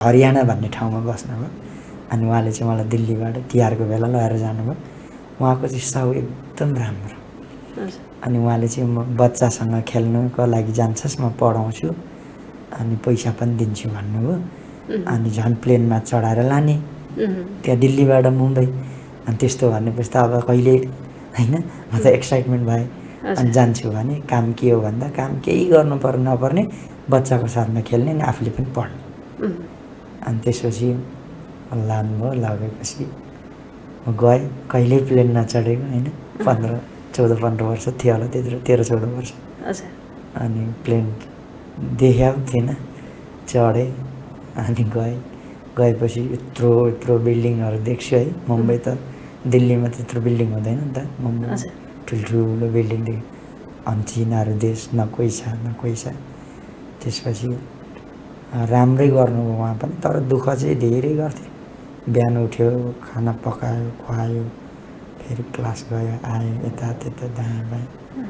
हरियाणा भन्ने ठाउँमा बस्नुभयो। अनि उहाँले चाहिँ मलाई दिल्लीबाट तिहारको बेला लगेर जानुभयो। उहाँको चाहिँ साउ एकदम राम्रो। अनि उहाँले चाहिँ म बच्चासँग खेल्नुको लागि जान्छस्, म पढाउँछु अनि पैसा पनि दिन्छु भन्नुभयो। अनि झन् प्लेनमा चढाएर लाने त्यहाँ दिल्लीबाट मुम्बई। अनि त्यस्तो भनेपछि त अब कहिले होइन, म त एक्साइटमेन्ट भएँ। अनि जान्छु भने काम के हो भन्दा काम केही गर्नु नपर्ने, बच्चाको साथमा खेल्ने अनि आफूले पनि पढ्ने। अनि त्यसपछि लानुभयो। लगेपछि म गएँ, कहिल्यै प्लेन नचढेको होइन, 14-15 वर्ष थियो होला त्यत्रो, 13-14 वर्ष। अनि प्लेन देखेको पनि थिएन, चढेँ अनि गएपछि यत्रो बिल्डिङहरू देख्छु है। मुम्बई त दिल्लीमा त्यत्रो बिल्डिङ हुँदैन नि त, मुम्बईमा ठुल्ठुलो बिल्डिङ देख्यो। अनि चिनाहरू देश न कोही छ। त्यसपछि राम्रै गर्नुभयो उहाँ पनि, तर दुःख चाहिँ धेरै गर्थे। बिहान उठ्यो, खाना पकायो, खुवायो, फेरि क्लास गयो, आयो, यता त्यता दायाँ बायाँ।